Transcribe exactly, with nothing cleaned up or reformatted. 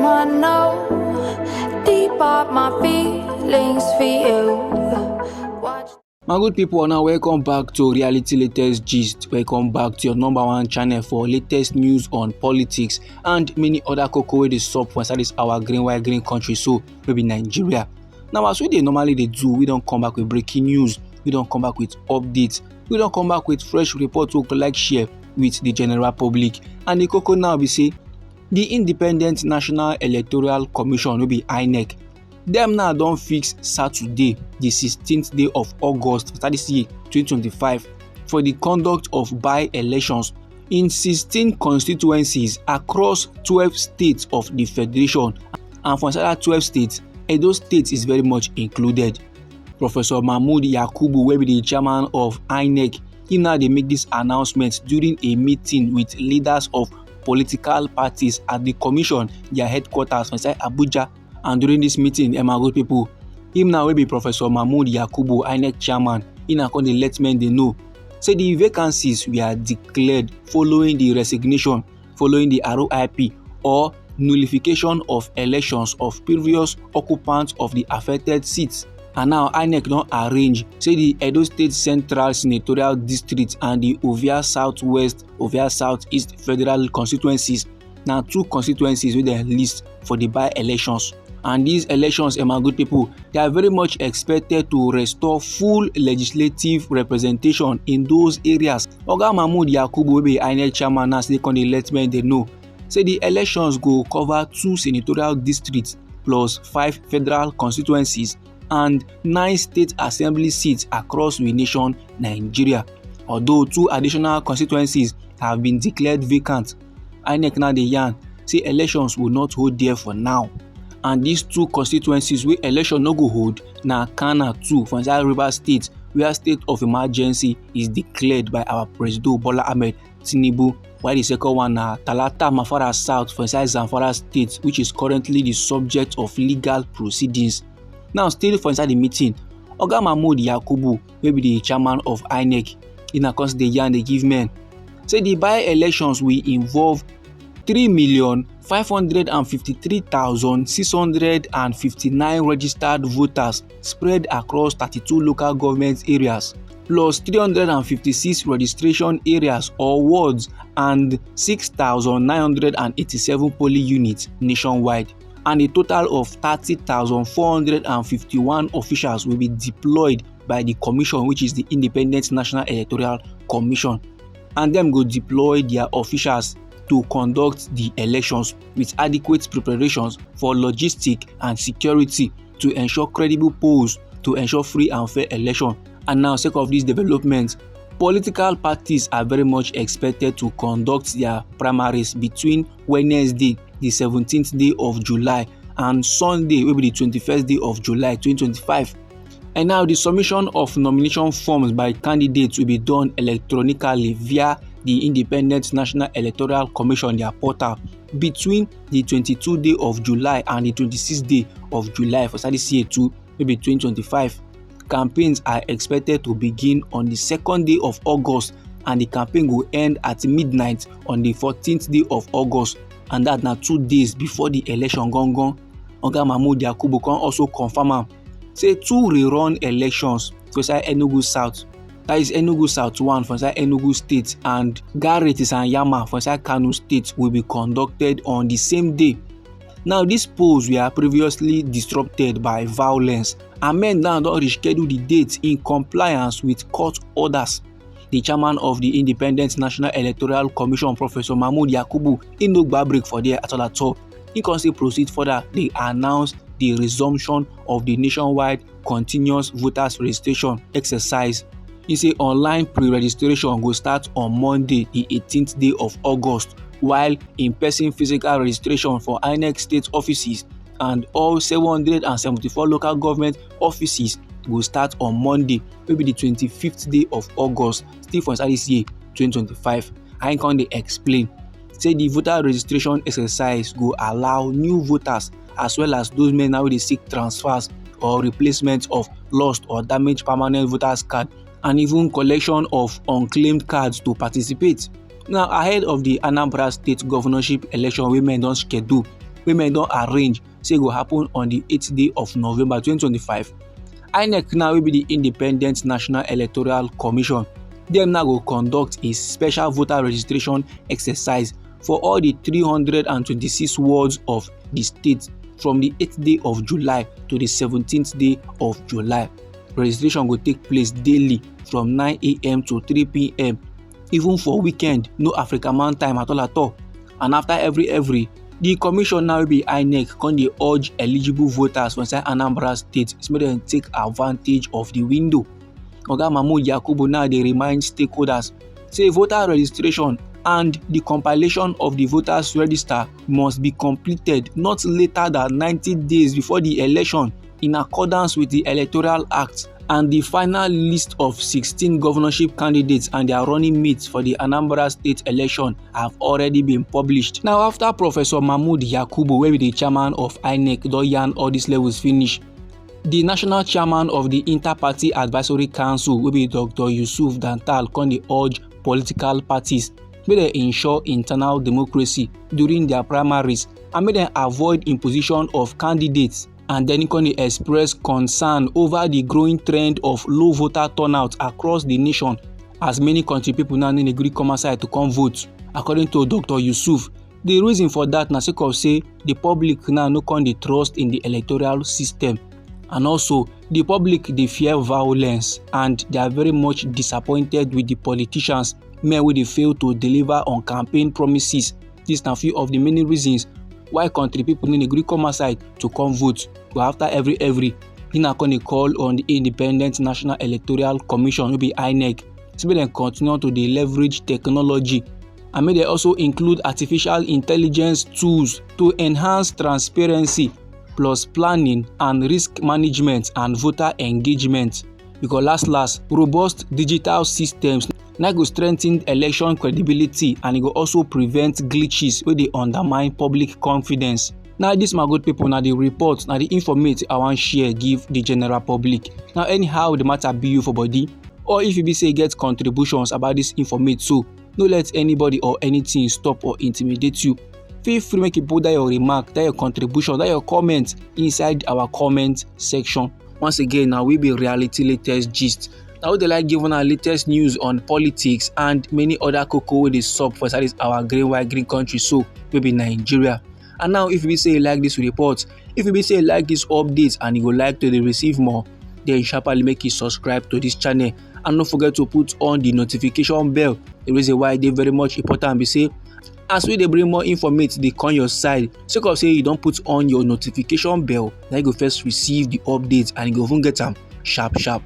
I know deep up my feelings for you. Watch. My good people, now welcome back to Reality Latest Gist. Welcome back to your number one channel for latest news on politics and many other koko wey dey sup for inside this our green white green country, so maybe Nigeria. Now, as we dey normally dey do, we don come back with breaking news, we don come back with updates, we don come back with fresh reports we go like share with the general public. And the koko now be say the Independent National Electoral Commission, wey be INEC, dem now don fix Saturday, the sixteenth day of August for this year, twenty twenty-five, for the conduct of by-elections in sixteen constituencies across twelve states of the federation. And for inside that twelve states, Edo State is very much included. Professor Mahmoud Yakubu, wey be the chairman of INEC, him now dey make this announcement during a meeting with leaders of political parties at the commission, their headquarters for inside Abuja. And during this meeting, eh, my good people, him now wey be Professor Mahmoud Yakubu, INEC chairman, he now come dey let men dey know say the vacancies were declared following the resignation, following the ROIP, or nullification of elections of previous occupants of the affected seats. And now INEC don arrange say the Edo State Central Senatorial District and the Ovia Southwest, Ovia Southeast Federal Constituencies na two constituencies wey dem list for the by-elections. And these elections, eh, my good people, they are very much expected to restore full legislative representation in those areas. Oga Mahmoud Yakubu, wey be INEC chairman, now still come dey let men dey know say the elections go cover two senatorial districts plus five federal constituencies and nine state assembly seats across we nation Nigeria. Although two additional constituencies have been declared vacant, INEC now dey yarn say elections will not hold there for now. And these two constituencies wey election no go hold na Kana two for inside Rivers State, where state of emergency is declared by our Presido Bola Ahmed Tinubu, while the second one na Talata Mafara South for inside Zamfara State, which is currently the subject of legal proceedings. Now, still for inside the meeting, Oga Mahmoud Yakubu, wey be the chairman of INEC, he now come dey yarn dey give men say the by-elections will involve three million five hundred and fifty-three thousand six hundred and fifty-nine registered voters spread across thirty-two local government areas, plus three hundred and fifty-six registration areas or wards and six thousand nine hundred and eighty-seven polling units nationwide. And a total of thirty thousand four hundred and fifty-one officials will be deployed by the commission, which is the Independent National Electoral Commission. And dem go deploy their officials to conduct the elections with adequate preparations for logistic and security to ensure credible polls, to ensure free and fair election. And now, sake of this development, political parties are very much expected to conduct their primaries between Wednesday, the seventeenth day of July, and Sunday, wey be the twenty-first day of July, twenty twenty-five. And now, the submission of nomination forms by candidates will be done electronically via the Independent National Electoral Commission, their portal, between the twenty-two day of July and the twenty-sixth day of July for this year too, wey be twenty twenty-five. Campaigns are expected to begin on the second day of August, and the campaign go end at midnight on the fourteenth day of August, and that na two days before the election gangan. Oga Mahmoud Yakubu come also confirm am say two rerun elections for inside Enugu South, that is Enugu South one for inside Enugu State and Garret Isanyama for inside Kano State, will be conducted on the same day. Now, these polls were previously disrupted by violence, and men now don reschedule the date in compliance with court orders. The chairman of the Independent National Electoral Commission, Professor Mahmoud Yakubu, he no gba break for there at all at all. He come still proceed further. They announce the resumption of the nationwide continuous voters registration exercise. He say online pre-registration go start on Monday, the eighteenth day of August, while in-person physical registration for INEC state offices and all seven hundred and seventy-four local government offices go start on Monday, wey be the twenty-fifth day of August, still for inside this year, twenty twenty-five. I come dey explain say the voter registration exercise go allow new voters as well as those men now wey dey seek transfers or replacement of lost or damaged permanent voters card, and even collection of unclaimed cards to participate. Now, ahead of the Anambra State governorship election wey men don schedule, wey men don arrange say go happen on the eighth day of November twenty twenty-five. INEC now will be the Independent National Electoral Commission. Dem now go conduct a special voter registration exercise for all the three hundred and twenty-six wards of the state from the eighth day of July to the seventeenth day of July. Registration go take place daily from nine a.m. to three p.m. Even for weekend, no African man time at all at all. And after every every, the commission now be INEC come dey urge eligible voters for inside Anambra State, so make dem take advantage of the window. Oga Mahmood Yakubu now dey remind stakeholders say voter registration and the compilation of the voters register must be completed not later than ninety days before the election, in accordance with the Electoral Act. And the final list of sixteen governorship candidates and their running mates for the Anambra State election have already been published. Now, after Professor Mahmood Yakubu, wey be the chairman of INEC, don yarn all these levels finish, the national chairman of the Inter-Party Advisory Council, wey be Doctor Yusuf Dantal, come dey urge political parties make dem ensure internal democracy during their primaries and make dem avoid imposition of candidates. And then he come dey express concern over the growing trend of low voter turnout across the nation, as many country people now no dey gree come outside to come vote. According to Doctor Yusuf, the reason for that na sake of say the public now no come dey trust in the electoral system, and also the public dey fear violence and they are very much disappointed with the politicians, men wey dey fail to deliver on campaign promises. These na few of the many reasons why country people no dey gree come outside to come vote. But after every every, he na come dey call on the Independent National Electoral Commission, wey be INEC, say make dem continue to dey leverage technology and make dem also include artificial intelligence tools to enhance transparency, plus planning and risk management and voter engagement. Because last last, robust digital systems na go strengthen election credibility and e go also prevent glitches wey dey undermine public confidence. Now, this, my good people, na the report, na the informate I wan share give the general public. Now, anyhow the matter be you for body, or if you be say you get contributions about this informate, so no let anybody or anything stop or intimidate you. Feel free make you put that your remark, that your contribution, that your comment inside our comment section. Once again, now we be Reality Latest Gist. Now we dey like give una latest news on politics and many other koko wey dey sup for inside this our green white green country, so wey be Nigeria. And now, if you be say you like this report, if you be say you like this update and you go like to dey receive more, then sharply make you subscribe to this channel and don't forget to put on the notification bell. The reason why e dey very much important be say as we dey bring more informate dey come your side, sake of say you don put on your notification bell, na you go first receive the update and you go even get am sharp sharp.